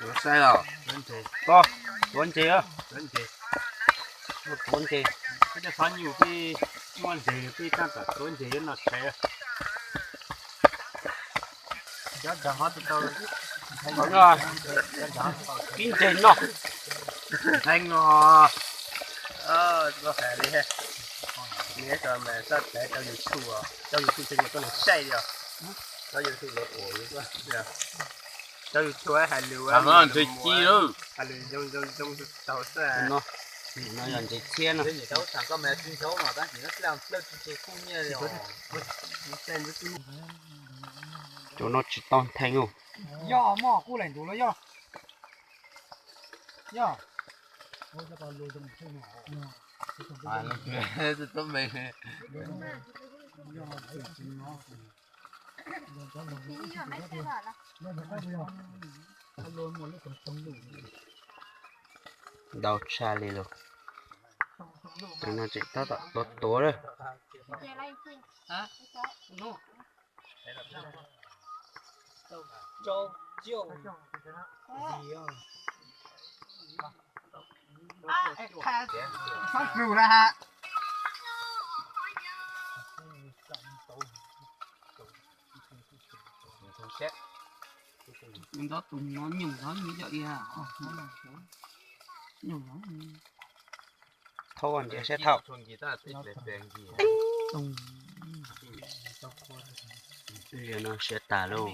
Saib os, koj tuav ntses, tuav ntses, tuav ntses. Peb cov xov nyuj peb muaj ntses peb tab tom tuav ntses yuav noj tshais. Pib ntses noj. Heev os, koj hais li, neb mas txhob txav rau YouTube, rau YouTube ces nyuag tuaj nws saib li os. Rau YouTube los ua, rau YouTube hais lus, hais lus zoo zoo zoo tau xwb. No yog ntses txhiab no. Cov no tsis tau nthee os. Yog mog, kuj laim ntuv los yog. Yog. Ntau tshaj li los. Tus no tseem tab tom tuav tuav lawm. Ntov tus no nyoos no nyoos no. Thaub ntiav siab thaum. Twb yog no siav tas lauj.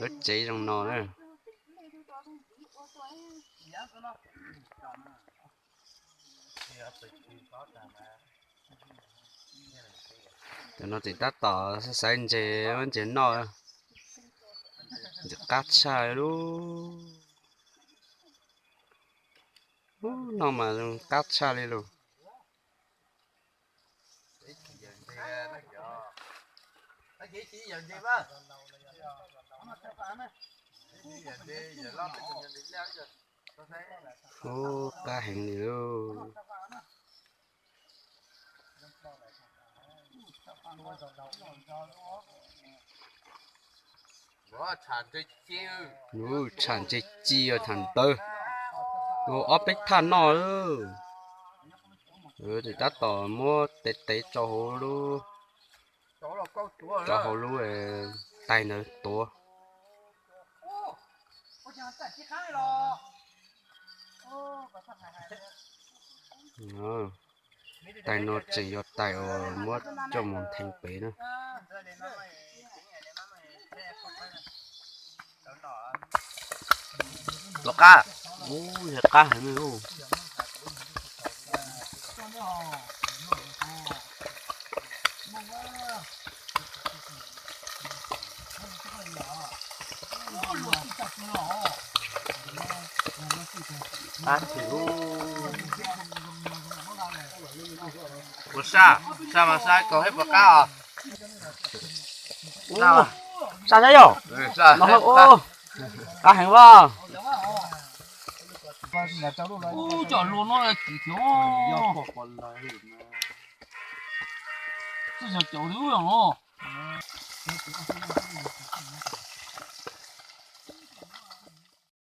Lub tsev zoo no na. Cov no tseem tab tom xaiv ntses, ntses noj. Ntses qab tshaj li lub. Ub, no mas zoo qab tshaj li lub. Ub, qab heev li lauj. Ub, tsham ntses ci os, tsham ntawd. Ub, ob peb thaj noj. Tab tom muab tev tev tso hauv lub, tso hauv lub tais ntawd tuav. Tais no tseem yog tais uas muab coj mus ntheev pem na. Los qab, ub, yog qab heev li lauj. Ua saj, saj mas saj kom hib puas qab os. Saj sab yog, qab heev as. Ub, cov lua no kim thiab. Txoj cov cauv twb ub yog no.